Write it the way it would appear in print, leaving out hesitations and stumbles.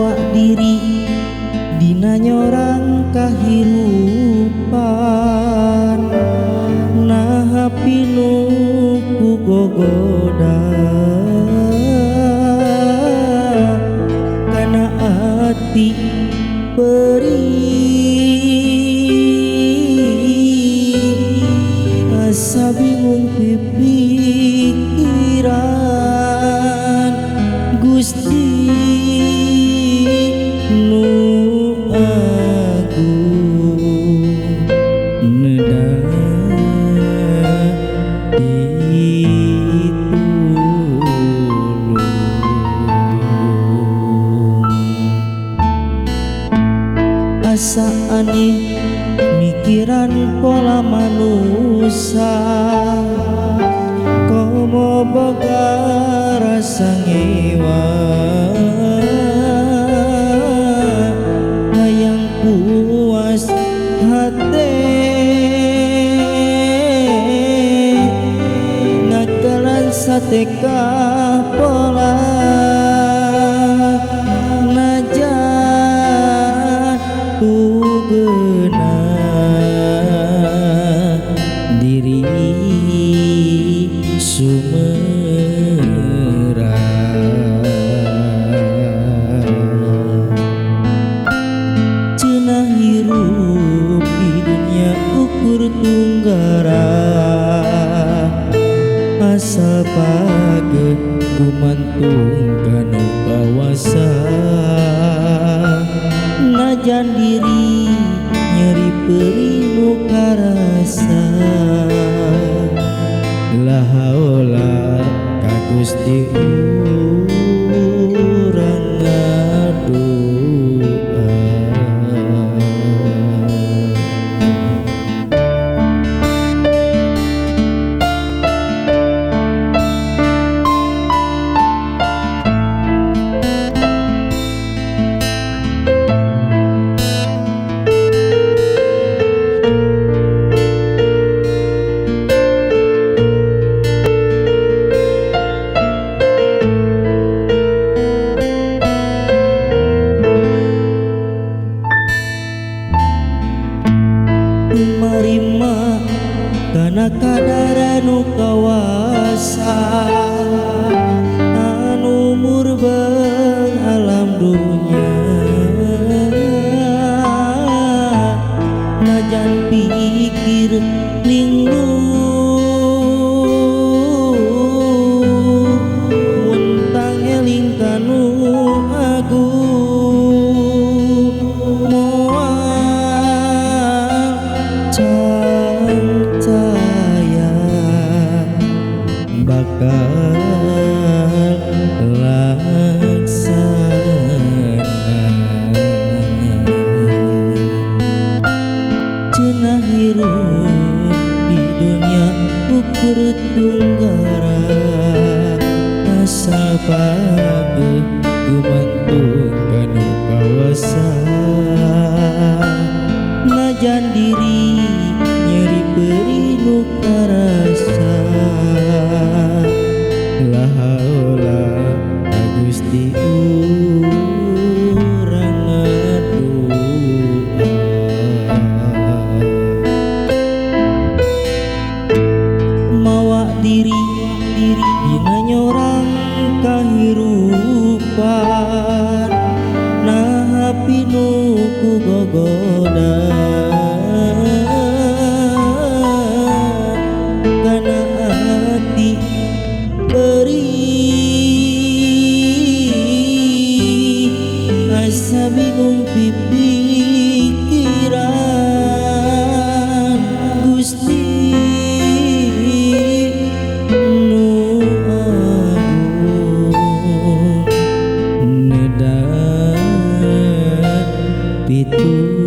Mawa diri dina nyorang kahirupan, naha pinuh ku gogoda kana ati perih asa bingung pipikiran. Gusti nu agung neda pitulung, asa aneh mikiran pola manusia, komo boga rasa ngewa hayang puas hate ngakalan sateka pola najan tugena diri sumerang. Cenah hirup di dunia ukur tunggara, asal page gumantung kanu kawasa, najan diri nyeri perih nu karasa. La haula ka Gusti urang ngadua. Marima kana kadar nu kawasa, anu murbeng alam dunya, najan pikir linglung mun tangeling kanu agung moal caya bakal laksana. Cenah hirup di dunia ukur tunggara, asal page gumantung kanu kawasa, najan diri nyeri perih nu karasa. La haula ka Gusti urang ngadua. Mawa diri dina nyorang kahirupan, naha pinuh ku gogoda kana ati perih asa bingung pipikiran. Gusti nu agung neda pitulung.